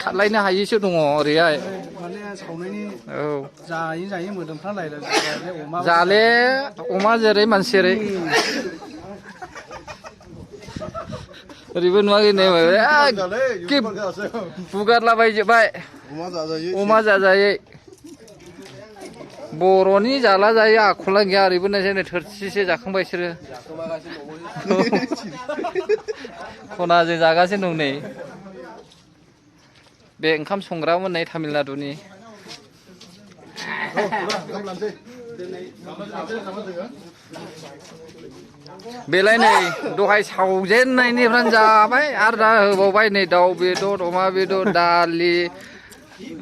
खारलायनो हायैसो दङ ओरैहाय माने सावनायनि औ जायै मोदोमफ्रालायला जाले अमा जेरै मानसि जेरै ओरैबो नुवाखै नै बुगारलाबायजोब्बाय अमा जाजायै बर'नि जाला जायो आखला गैया ओरैबो नायसै थोरसिसे जाखांबाय बिसोरो खनाजों जागासिनो दं नै बे ओंखाम संग्रामोन नै तामिलनाडुनि बेलाय नै दहाय सावजेननायनिफ्रायनो जाबाय आरो दा होबावबाय नै दाउ बेदर अमा बेदर दालि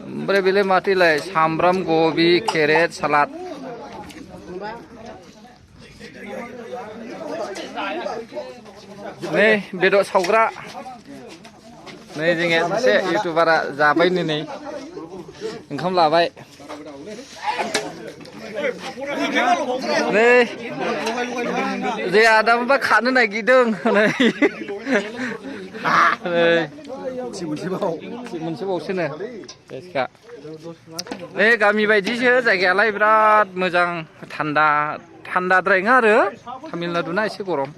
ओमफ्राय बेलाय माथोलाय सामब्राम कबि केरेट सालाद नै बेदर सावग्रा नै जोंनिया सासे इउटुबारा जाबायनो नै ओंखाम लाबाय नै जे आदाबा खानो नागिरदों नै मोनसेबावसोनो नै गामि बायदिसो जायगायालाय बिराद मोजां थान्दाद्राय नङा आरो तामिलनाडुना एसे गरम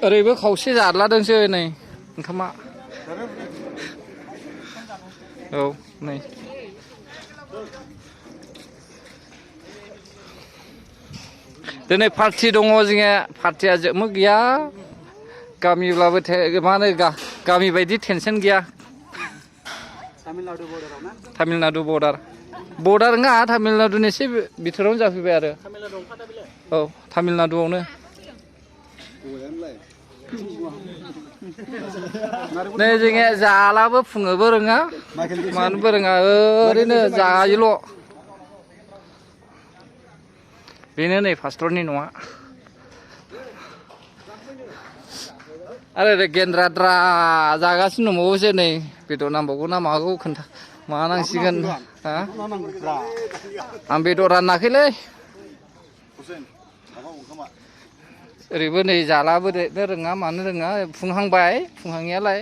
ओरैबो खावसे जारलादोंसो नै ओंखामा औ नै दिनै पार्टि दङ जोंहा पार्टिया जोबनो गैया गामिब्लाबो मा होनो गामि बायदि टेनसन गैया तामिलनाडु बर्डार नङा तामिलनाडुनि एसे बिथोरावनो जाफैबाय आरो औ तामिलनाडुआवनो नै जोंहा जालाबो फुङोबो रोङा मानोबो रोङा ओरैनो जायोल' बेनो नै फास्टरनि न'आ आरो गेन्द्राद्रा जागासिनो दंबावोसो नै बेदर नांबावगौ ना मागौ खोन्था मानांसिगोन आं बेदर रानाखैलै ओरैबो नै जालाबो रोङा मानो रोङा फुंहांबाय फुंहांनायालाय